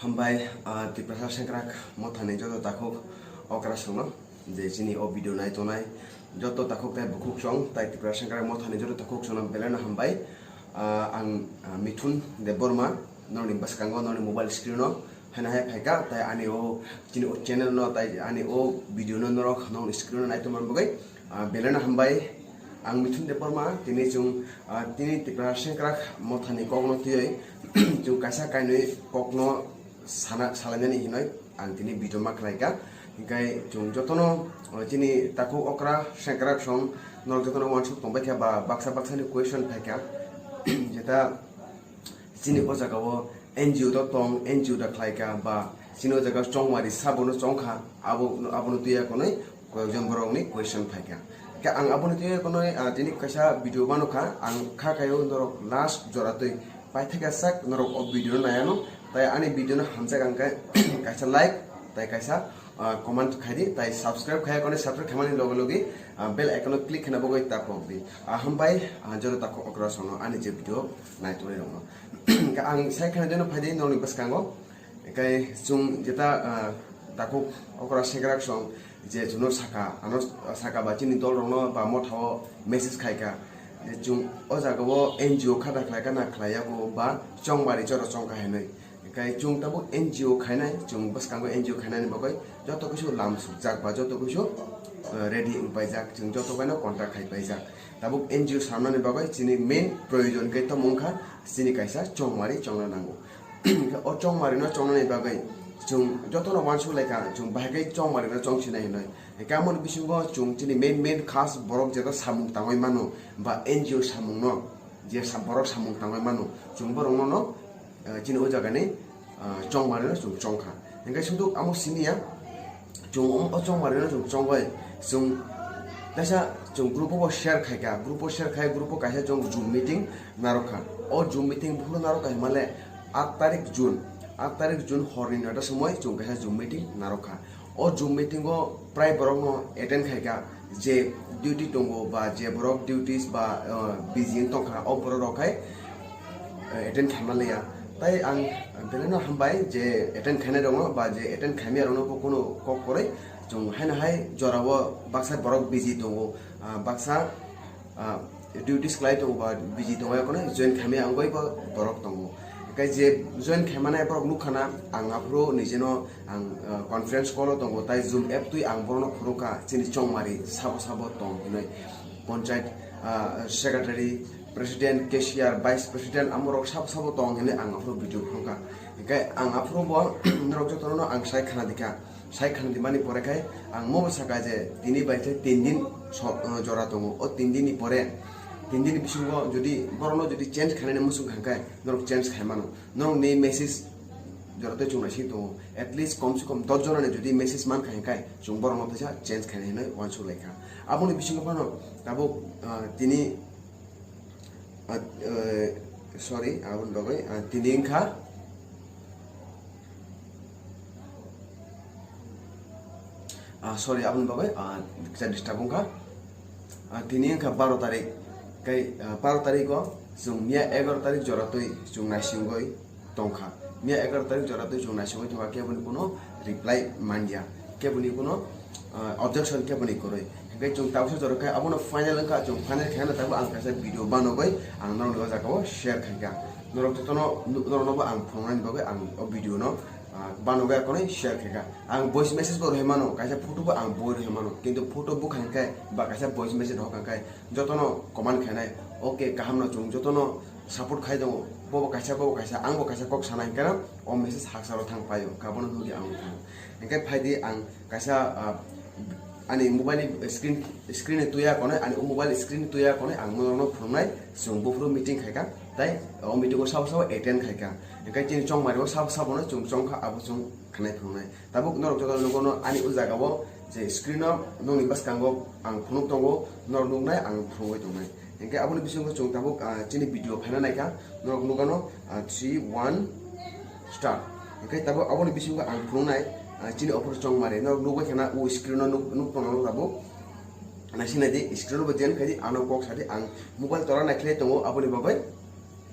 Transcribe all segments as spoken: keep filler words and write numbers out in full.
Hambai, ah, Tiprasa Sengkrak Mothani joto takhuk okrasongno, je chini o video nai tongnai joto takhuk tai bukhuk song, tai Tiprasa Sengkrak Mothani joto takhuk songno belai no hambai. Ah, ang, ah, Mithun Debbarma, noni bwskango, noni mobile screen o haino hai phaikha, tai ani o chini o channel no, tai ani o video no norok noni screen o nai tongmani bagwi, ah, belai no hambai. Ang Mithun Debbarma, tini chwng, ah, tini Tiprasa Sengkrak Mothani kokno twiwi chwng kaisa kainwi kokno sana, salainani hinwi ang tini video ma khlaikha. Hinkhe chwng jotono, o, chini takhuk okra sengkrak song norok jotono uansuk tongbaikha ba baksa baksani question phaikha. Jeta chini o jagao N G O to tong, N G O da khlaikha ba chini o jaga chongmari sabono chongkha, abo, abono twiya konwi koyokjon borokni question phaikha. Khe ang aboni twi kono, ah, tini kaisa video manukha, ang kha kaio norok last jora twi paithakya sak norok o video no naiano, tai ani video no hamjak ang khe kaisa like, tai kaisa, ah, comment khaidi, tai subscribe khaya konwi subscribe khaimani loge loge, ah, bell icon o click khaina bagwi tapok di. Ah, hambai, ah, joto takhuk okra songno ani je video naitongnai rokno. Ang sai khana deno phaidi nokni bwskango. Ekai chwng jeta, ah, takhuk okra sengkrak song je chwngno saka, ano saka ba chini dol rokno ba mothao message khaikha je chwng o jagao N G O khata khlaikha na khlaiya ko ba chongmari choro chongkha hinwi. Ekai chwng tabuk N G O khainai, chwng bwskango N G O khainani bagwi joto kisu lam sukjak ba joto kisu, ah, ready wngpaijak, chwng joto baino contact khaipaijak. Tabuk N G O samnani bagwi chini main proyojon khe tamo wngkha chini kaisa chongmari chongna nango. O chongmarino chongnani bagwi chwng jotono uansuk laikha, chwng bahai khe chongmarino chongsinai hinwi. Hinkhe amoni bisingo chwng chini main main khas borok jeta samung tangwi mano ba N G O samungno je sa-, borok samung tangwi mano, chwng borokno no, eh, chini o jagani, ah, chongmarino chwng chongkha. Hinkhe suduk amo siniya, chwng o, o chongmarino chwng chongbai, chwng kaisa chwng group o bo share khaikha, group o share khai, group o kaisa chwng Zoom meeting narwkha. O Zoom meeting buphuru narwkha hinmale aat tarik June, aat tarik June horni noita somoi chwng kaisa Zoom meeting narwkha. O Zoom meeting o prai borokno attend khaikha, je duty tongo ba je borok duties ba, uh, busy wng tongkha, o borok rok khai, uh, attend khaima liya. Tai ang belai no hambai je attend khainai rokno ba je attend khaimya rokno bo kunu kok kwrwi. Chwng haino hai jorao baksa borok busy tongo, uh, baksa, ah, duties khlai tongo ba busy tongo, ekono join khaimya wngwi bo borok tongo. Hinkhe je join khaimanai borok nukha na, ang aphuru nijeno ang, ah, conference call o tongo, tai Zoom app twi ang borokno phunukha, chini chongmari sabo sabo tong hinwi, panchayat, ah, secretary, president, cashier, vice president, amorok sabo sabo tong hinwi ang aphuru video phunukha. Hinkhe ang aphuru bo norok jotono ang sai khna dikha. Sai khna dimani pore khai ang mo saka je tini bai khe tin din so-, uh, jora tongo. O tin din ni pore, tin din ni bisingo jodi borokno jodi change khainani muchung kha khai norok change khai mano. Norok ni message jora tei chwng naising tongo. At least kom se kom dos jona ni jodi message man kha khai chwng borokno teisa change khainai hinwi uansuk lai kha. Aboni bisingo phano tabuk, uh, tini Ah, eh, sorry, aboni bagwi, ah, tini wngkha, ah, sorry, aboni bagwi, ah, kisa disturb wngkha. Ah, tini wngkha baro tarik, kai, ah, baro tariko chwng miya egaroh tarik jora twi chwng naisingwi tongkha. Miya egaroh tarik jora twi chwng naisingwi tongkha, keboni kuno reply manya, keboni kuno, ah, objection keboni kwrwi. Hinkhe chwng tabuksa jora khe abono final wngkha, chwng final khe ano tabuk ang kaisa video banogwi ang norokni o jagao share khaikha. Norok jotono, norokno bo ang phunuknani bagwi ang o video no, ah, banogwi akonwi share khaikha. Ang voice message bo rohoi mano, kaisa photo bo ang boi rohoi mano, kintu photo bwkha hinkhe ba kaisa voice message rohor kha hinkhe jotono comment khainai, okay, kaham no chwng jotono support khai tongo, bobo kaisa, bobo kaisa, ang bo kaisa kok sana hinkhe o message haksa ro thang paio, kabono nugwi ang thang. Hinkhe phaidi ang kaisa, ah, ani mobile ni screen, screen ni tuya konwi, ani mobile screen ni tuya konwi ang norokno phunuknai, chwng buphuru meeting khaikha, tai o meeting o sabo sabo attend khaikha. Hinkhe chini chongmari o sabo sabo no chwng chongkha, abo chwng khnai phunuknai. Tabuk norok joto nugo no ani o jaga o je screen o nokni bwskango ang phunuk tongo, norok nuknai ang phunugwi tongnai. Hinkhe aboni bisingo chwng tabuk, ah, chini video phaina naikha, norok nukano, ah, three, one, start. Hinkhe tabuk aboni bisingo ang phunuknai, ah, chini opor chongmari norok nukbai khana o screen o nuk, nuk tongo tabuk. Naising naidi screen o bo jen khaidi ano kok sadi ang mobile tora naikhlai tongo aboni bagwi.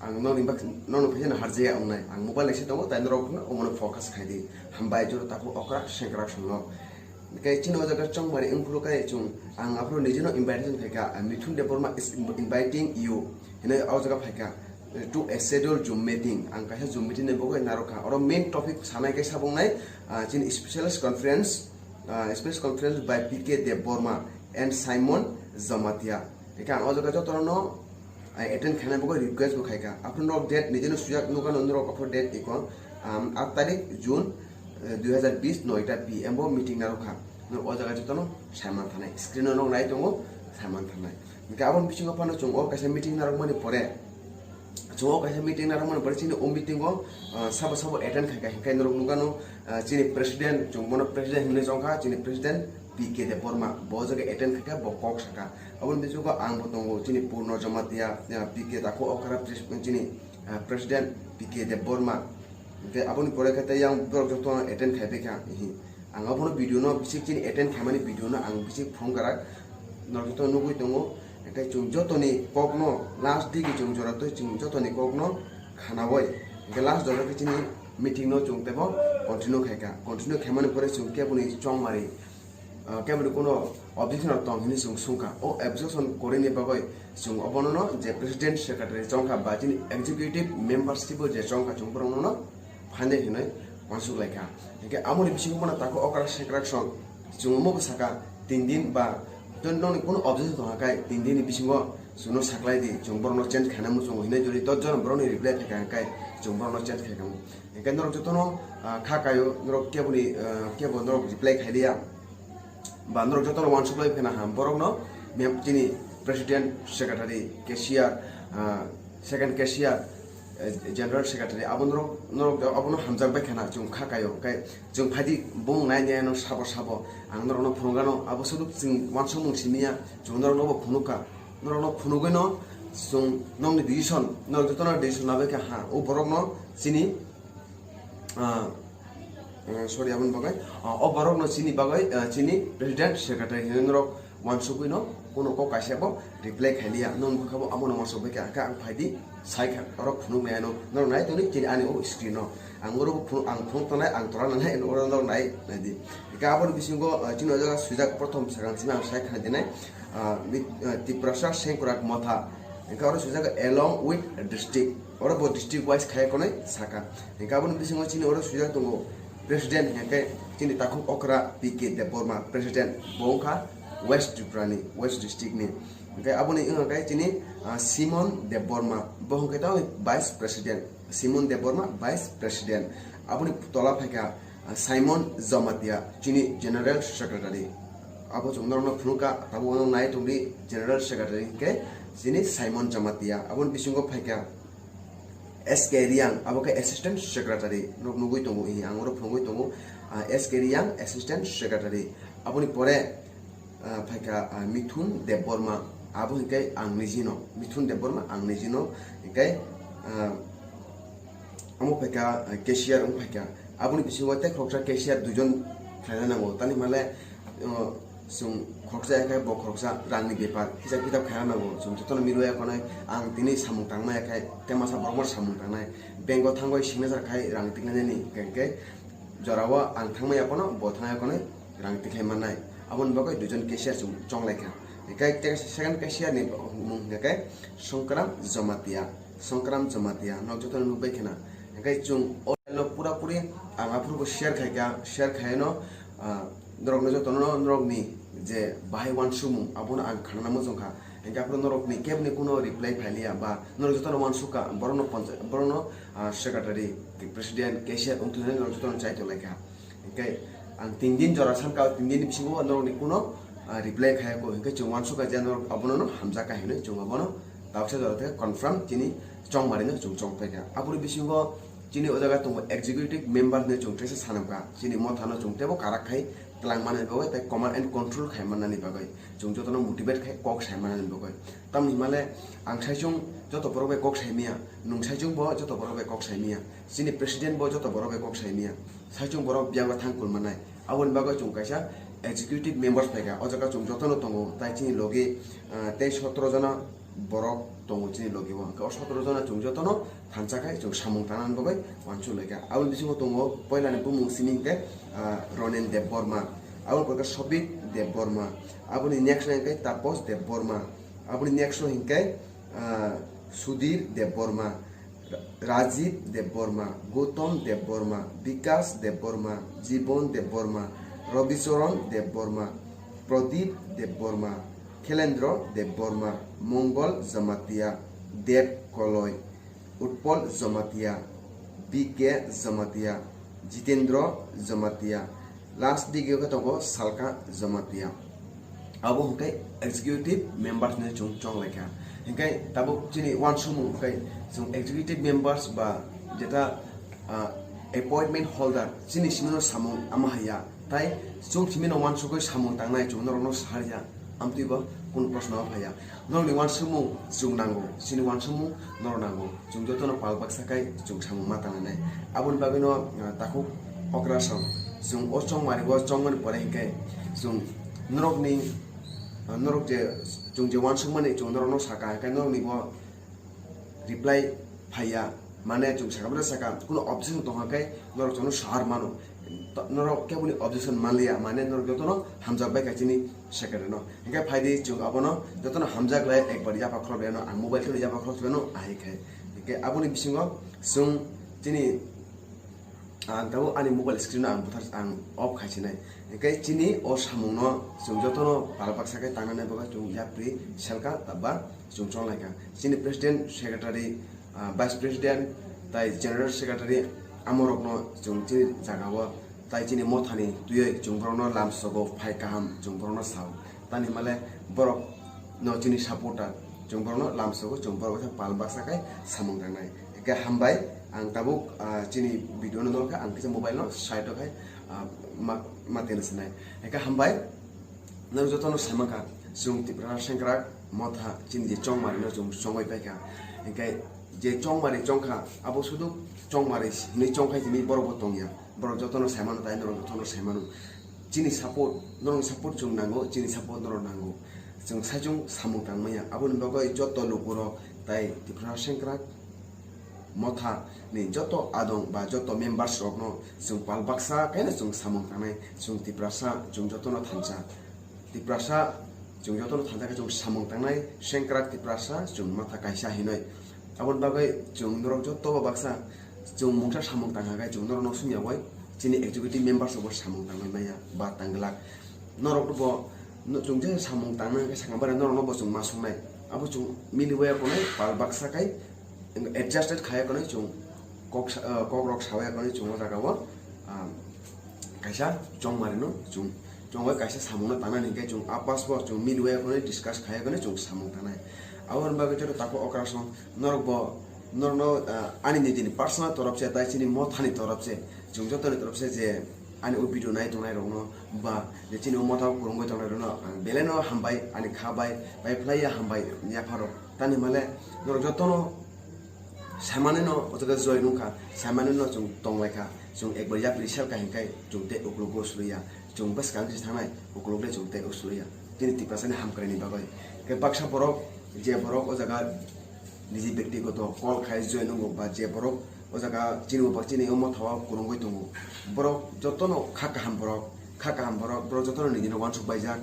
Ang nokni bak-, nokni phaisa no harjaya wngnai. Ang mobile naisi tongo, tai norok no omono focus khai di. Hambai jora takhuk okra sengkrak songno. Khe chini o jaga chongmari wngphuru khe chwng, ang aphuru nijino invitation khaikha, "Mithun Debbarma is inviting you" hinwi o jaga phaikha, to a scheduled Zoom meeting. Ang kaisa Zoom meeting ni bagwi narwkha. Oro main topic sanai khe sabungnai, ah, chini specialist conference, ah, specialist conference by P K Debbarma and Simon Jamatia. Hingkhe ang o jaga jotono, ah, attend khaina bagwi request bo khaikha. Aphuru norok date nijino sujak nukha norok aphuru date ikon, um, aat tarik June, eh, dui hazar bis noita P M bo meeting narwkha. Norok o jaga jotono saiman thanai. Screen o norok nai tongo, saiman thanai. Hingkhe aboni bisingo phano chwng o kaisa meeting narwkmani pore, chwng o kaisa meeting narwkmani pore chini o meeting o, ah, sabo sabo attend khaikha. Hingkhe norok nukha no, ah, chini president, chwng bono president hinwi chongkha, chini president P K Debbarma, bo jaga attend khaikha, bo kok sakha. Aboni bisingo ang bo tongo, chini Purno Jamatia, ah, P K Takhuk Okra pres-, chini, ah, president P K Debbarma. Hingkhe aboni pore khe tei yang borok joto attend khaibaikha, ihi. Ang abono video no bisik chini attend khaimani video no ang bisik phone karak norok joto nugwi tongo. Hingkhe chwng jotoni kok no last digi chwng jora twi chwng jotoni kok no khanaui. Hingkhe last jora khe chini meeting no chwng tebo continue khaikha. Continue khaimani pore chwng keboni chongmari, ah, keboni kuno objection rok tong hinwi chwng swngkha. O objection kwrwini bagwi chwng obono no je president secretary chongkha ba chini executive membership o je chongkha chwng borokno no phainai hinwi uansuk laikha. Hingkhe amoni bisingo bono takhuk okra sengkrak song chwng omo bwsaka tin din ba nokni kuno objection tongkha khe tin din ni bisingo chwngno saklai di, chwng borokno change khaina muchungo hinwi jodi dosh jon borokni reply phaikha hingkhe chwng borokno change khaikha. Hingkhe norok jotono, ah, kha kaio, norok keboni, ah, kebo norok reply khailiya. Ba norok jotono uansuk lai phena ham, borokno mem-, chini president, secretary, cashier, ah, second cashier, eh, general secretary, abo norok, norok abono hamjak bai khana chwng kha kaio. Hingkhe chwng phaidi bung nai nai no sabo sabo ang norokno phunukgano, abo sudu chwng uansukmung simiya, chwng norokno bo phunukha. Norokno phunugwino chwng nokni decision, norok jotono decision labaikha ha, o borokno chini, ah, ah, sorry, aboni bagwi, ah, o borokno chini bagwi, ah, chini president, secretary hinwi norok uansukgwino kuno kok kaisa bo reply khailiya, nokni bwkha bo abono uansukbaikha, hwnkhe ang phaidi saikha, oro phunuknai ano, norok nai tongdi chini ani o screen o, ang oro phunuk, ang phunuk tongnai, ang tola nangnai, oro norok nai, naidi. Hwnkhe aboni bisingo, ah, chini o jaga swijak prothom swkang simi ang sai khna dinai, ah, mi-, ah, Tiprasa Sengkrak Motha, hwnkhe oro swijak along with district, oro bo district wise khai konwi saka. Hwnkhe aboni bisingo chini oro swijak tongo president, hwnkhe chini takhuk okra P K Debbarma president, bo wngkha West Tripura ni, West district ni. Hwnkhe aboni wngkha khe chini, ah, Simon Debbarma, bo hwnkhe tamo vice president, Simon Debbarma vice president. Aboni tola phaikha, ah, Simon Jamatia, chini general secretary. Abo chwng norokno phunukha, tabuk ano nai tongdi general secretary hwnkhe chini Simon Jamatia. Aboni bisingo phaikha S K Riang, abo khe assistant secretary, norok nugwi tongo, ihi ang oro phunugwi tongo, ah, S K Riang, assistant secretary. Aboni pore, ah, phaikha, ah, Mithun Debbarma, abo hwnkhe ang nijino, Mithun Debbarma ang nijino, hwnkhe, ah, omo phaikha, ah, cashier wng phaikha. Aboni bisingo tei khoroksa cashier duijon khlaina nango, tani hwnmale, ah, chwng khoroksa ya khe bo khoroksa rangni bepar hisab kitab khaina nango, chwng jotono mirwaya konai, ang tini samung tangma ya khe, tei masa borokno samung tangnai, bank o thangwi signature khai rang tiklainani, hwnkhe jorao ang thangma ya kono, bo thangya konai, rang tiklai mannai. Aboni bagwi duijon cashier chwng chonglai kha. Hwnkhe second cashier ni mung hwnkhe Songkram Jamatia, Songkram Jamatia, nok jotono nukbai khna. Hwnkhe chwng o pura puri ang aphuru bo share khai kha, share khai no, ah, norokno jotono norokni je bahai uansukmung abono ang khanana muchung kha. Hwnkhe aphuru norokni kebni kuno reply phailiya ba norok jotono uansuk kha, borokno poncha-, borokno, ah, secretary, president, cashier wngtwi hinwi norok jotono chai tonglaikha. Hwnkhe ang tin din jora sankha, tin din ni bisingo norokni kuno, ah, reply khayakho, hwnkhe chwng uansukha je norok abono no hamjakha hinwi chwng abono tabuksa jora khe confirm chini chongmari no chwng chongphaikha. Aboni bisingo chini o jaga tongo executive member hinwi chwng teisa sanamkha, chini mothano chwng teibo karak khai twlang manani bagwi tei command and control khai mannani bagwi chwng jotono motivate khai kok sai mannani bagwi. Tamni hwnmale ang saichung joto borok bai kok sai miya, nwng saichung bo joto borok bai kok sai miya, chini president bo joto borok bai kok sai miya, saichung borok biyango thang kul mannai. Aboni bagwi chwng kaisa executive members phaikha, o jaga chwng jotono tongo, tai chini logi, ah, tei sotro jona borok tongo chini logi o. Hwnkhe o sotoro jona chwng jotono thansa khai chwng samung tangnani bagwi uansuk laikha. Aboni bisingo tongo poilani bumung simi hwnkhe, ah, Ronen Debbarma, aboni pore khe Sobit Debbarma, aboni next hwnkhe Tapos Debbarma, aboni next hwnkhe, ah, Sudhir Debbarma, Ra-, Rajiv Debbarma, Gautam Debbarma, Bikas Debbarma, Jibon Debbarma, Rabicharan Debbarma, Pradip Debbarma, Khelendra Debbarma, Mongol Jamatia, Deb Koloi, Utpal Jamatia, B K Jamatia, Jitendra Jamatia, last digio khe tongo Salka Jamatia. Abo hwnkhe executive members ni chwng chong laikha. Hwnkhe tabuk chini uansukmung hwnkhe chwng executive members ba jeta, ah, appointment holder chini simi no samung ama haya. Tai chwng simi no uansugwi samung tangnai chwng norok no saharya. Amtwi bo kunu proshno phaiya. Norokni uansukmung chwng nango, chini uansukmung norok nango. Chwng jotono pal baksa khai chwng samung ma tangnai. Aboni bagwino, ah, takhuk okra song. Chwng o chongmari o chongmani pore hinkhe chwng norokni, ah, norok je chwng je uansukmani chwng norokno saka hinkhe norokni bo reply phaiya, mane chwng sakha bwrwi sakha, kuno objection tongkha khe norok chwngno sahar mano. To-, norok keboni objection manliya, mane norok jotono hamjak bai kha chini secretary no. Hinkhe phaidi chwng abono jotono hamjak lai ekbar yapha khorok no, ang mobile kheno yapha khorok no ahai khai. Hinkhe aboni bisingo chwng chini Ang tabuk ani mobile screen no ang buthar, ang off khai sinai. Hinkhe chini o samung no chwng jotono pal baksa khe tangnani bagwi chwng yapri selka taba chwng chonglai kha. Chini president, secretary, ah, vice president, tai general secretary amorok no chwng chini jaga o tai chini mothani twiwi chwng borok no lamsogo phai kaham chwng borok no sao. Tani male borok no chini supporter, chwng borokno lamsogo, chwng borok khe pal baksa khai samung tangnai. Hinkhe hambai, ang tabuk, ah, chini video no nolkha, ang kisa mobile no side o khai, ah, ma, ma tena sinai. Hinkhe hambai, norok jotono saimankha, chwng Tipra Sengkrak Motha chini je chongmari no chwng chongwi paikha. Hinkhe je chongmari chongkha, abo sudu chongmari hinwi chongkhai hinwi borok bo tongya. Borok jotono saimano, tai norok jotono saimano. Chini support, norokni support chwng nango, chini support norok nango. Chwng saichung samung tangmaya. Aboni bagwi joto lukurok tai Tipra Sengkrak Motha ni joto adong ba joto members rokno chwng pal baksa khaino chwng samung tangnai. Chwng Tiprasa, chwng jotono thansa. Tiprasa, chwng jotono thansa khe chwng samung tangnai. Sengkrak Tiprasa, chwng Motha kaisa hinoi. Aboni bagwi chwng norok joto bo baksa chwng mungsa samung tangkha khe chwng norokno sumya bai chini executive members rokbo samung tangwi maya ba tangglak. Norok bo no-, chwng je samung tangna khe sakha bare norokno bo chwng ma songnai. Abo chwng miliwaya konwi pal baksa khai adjusted khaya konwi chwng kok sa-, ah, kok rok sawaya konwi chwng o jaga o, ah, kaisa chongmari no chwng chongwi kaisa samung no tangnani hinkhe chwng apas bo chwng miliwaya konwi discuss khaya konwi chwng samung tangnai. Aboni bagwi joto takhuk okra song norok bo norokno, ah, ani nijini personal torop se tai chini mothani torop se chwng jotoni torop se je ani o video nai tongnai rokno ba je chini o motha o kwrwngwi tongnai rokno ang belai no hambai ani kha bai bai phlai ya hambai yapharo tani male norok jotono saimanino o jaga joy nungkha saimanino chwng tonglaikha chwng ekbar yapri selkha hinkhai chwng tei uklogo swlaiya chwng bwskang se thangnai uklok le chwng tei o swlaiya chini Tiprasani hamkraini bagwi khe baksa borok je borok o jaga niji bektigoto call khai join wngo ba je borok o jaga chini bo chini o motha o kwrwngwi tongo. Borok jotono kha kaham borok, kha kaham borok, borok jotono nijino uansuk baijak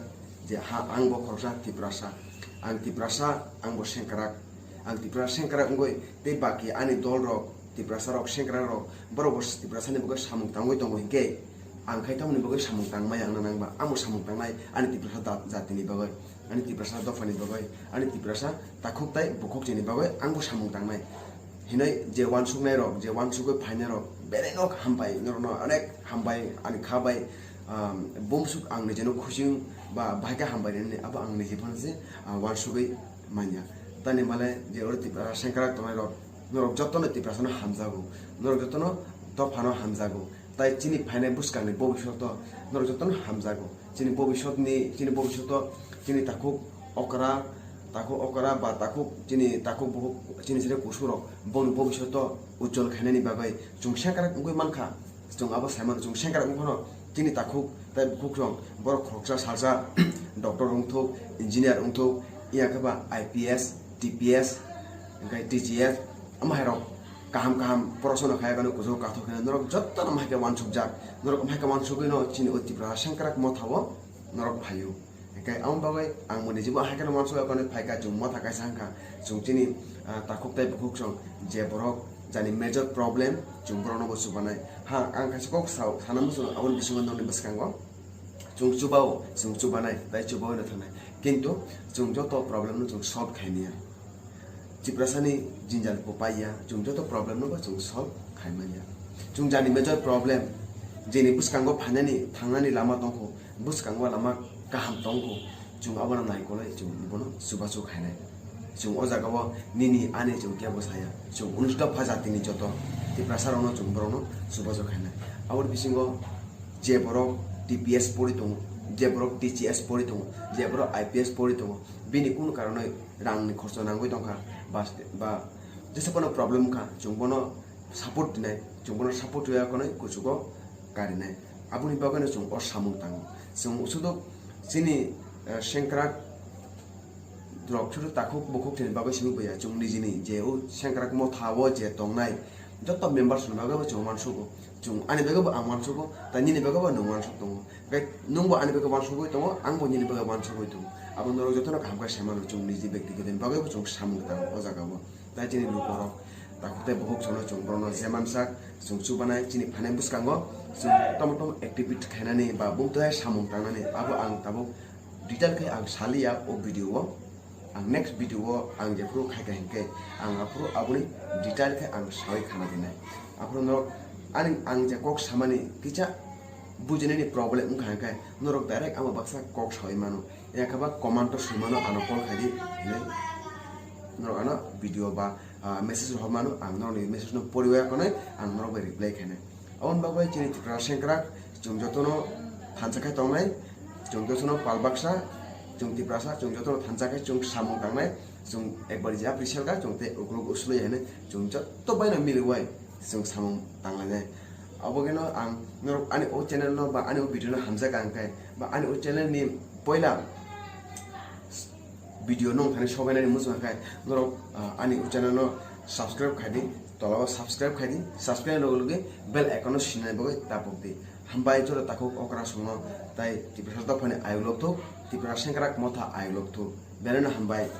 je ha ang bo khoroksa Tiprasa, ang Tiprasa, ang bo sengkrak, ang Tiprasa sengkrak wngwi tei baki ani dol rok Tiprasa rok sengkrak rok borok bo Tiprasani bagwi samung tangwi tongo hinkhe ang khai tamoni bagwi samung tangmaya wngna nangba, amo samung tangnai ani Tiprasa da-, jatini bagwi. Ani Tiprasa dophani bagwi, ani Tiprasa takhuk tai bukhuk chini bagwi ang bo samung tangnai. Hinoi je uansuknai rok, je uansugwi phainai rok, belai no hambai, norokno onek hambai, ani kha bai, um, bumsuk ang nijeno khusi ba bahai khe hambai rinani, abo ang niji phano se, ah, uansugwi manya. Tani male je oro Tiprasa sengkrak tongnai rok, norok jotono Tiprasano hamjago, norok jotono dophano hamjago. Tai chini phainai bwskangni bobishoto norok jotono hamjago. Chini bobishotni, chini bobishoto chini takhuk okra, takhuk okra ba takhuk chini takhuk buhuk chini sere kusurok boni bobishoto ujjol khainani bagwi chwng sengkrak wngwi mankha. Chwng abo saimano chwng sengkrak wngphano chini takhuk tai bukhukrok borok khoroksa salsa doctor wngthok, engineer wngthok, iya khe ba I P S, T P S, hingke T G S, amhairok kaham kaham porosona khayakheno kuchugo kathok hino norok jotono amhaike wansukjak. Norok amhaike wansugwino chini o Tiprasa sengkrak mothao norok phaio. Hingke amo bagwi ang moni jibo haikeno wansukya kone phaika chwng motha kaisa hangkha. Chwng chini, ah, takhuk tei bukhuk song je borok jani major problem chwng borokno bo chubanai. Ha, ang kaisa kok sao, sana muchungo aboni bisingo nokni bwskango. Chwng chubao, chwng chubanai, tei chubaoino thangnai. Kintu chwng joto problem no chwng solve khaimanya. Tiprasani jinjal bo paiya, chwng joto problem no bo chwng solve khaimanya. Chwng jani major problem, jeni bwskango phainani, thangnani lama tongkho, bwskango lama kaham tongkho, chwng abono naikolwi chwng bono chubachu khainai. Chwng o jagao nini ani chwng kebo saya, chwng unis dopha jatini joto Tiprasa rokno chwng borokno chubachu khainai. Aboni bisingo je borok T P S pori tongo, je borok T C S pori tongo, je borok I P S pori tongo, bini kunu karonoi rangni khorcho nangwi tongkha, ba, ba jesa phano problem wngkha, chwng bono support dinai, chwng bono support rwya khonoi kuchugo karinai. Aboni bagwino chwng o samung tango. Chwng sudu chini, eh, sengkrak rok sudu takhuk bukhuk chini bagwi simi boya, chwng nijini je o sengkrak motha o je tongnai, joto members ni bagwi bo chwng uansugo. Chwng ani bagwi bo ang uansugo, tei nini bagwi bo nwng uansuk tongo. Hwnkhe nwng bo ani bagwi uansugwi tongo, ang bo nini bagwi uansugwi tongo. Abo norok jotono kaham khe sai mano, chwng niji bektigotoni bagwi bo chwng samung tango o jaga o. Tei chini lukurok takhuk tei bukhuk sono chwng borokno je mansak, chwng chubanai chini phainai bwskango chwng tamo tamo activity khainani ba bumtwi hai samung tangnani abo ang tabuk detail khe ang saliya o video o. Ang next video o ang jephuru khaikha hinkhe ang aphuru aboni detail khe ang sawi khana dinai. Aphuru norok ani ang je kok samani kisa bujinani problem wngkha hinkhe norok direct amo baksa kok sawi mano. Yakaba comment o swi mano, ano call khaidi hinwi norok ano video ba, ah, message rohor mano, ang norokni message no poriwi akonai ang norok bai reply khainai. Aboni bagwi chini Tiprasa sengkrak chwng jotono thansa khai tongnai, chwng jotono pal baksa, chwng Tiprasa, chwng jotono thansa khai chwng samung tangnai, chwng ekbar je appreciate kha, chwng tei uklok uslui hinwi chwng joto baino miliwai chwng samung tanglainai. Abogeno ang norok ani o channel no ba ani o video no hamjak ang khe, ba ani o channel ni poila video nung thani sobainani muchung khe norok, ah, ani o channel no subscribe khaidi, tola o subscribe khaidi, subscribe loge loge bell icon no sinai bagwi tapok di. Hambai jora takhuk okra songno tai Tiprasa dophani ayuk lokthuk, Tiprasa sengkrak motha ayuk lokthuk. Belai no hambai.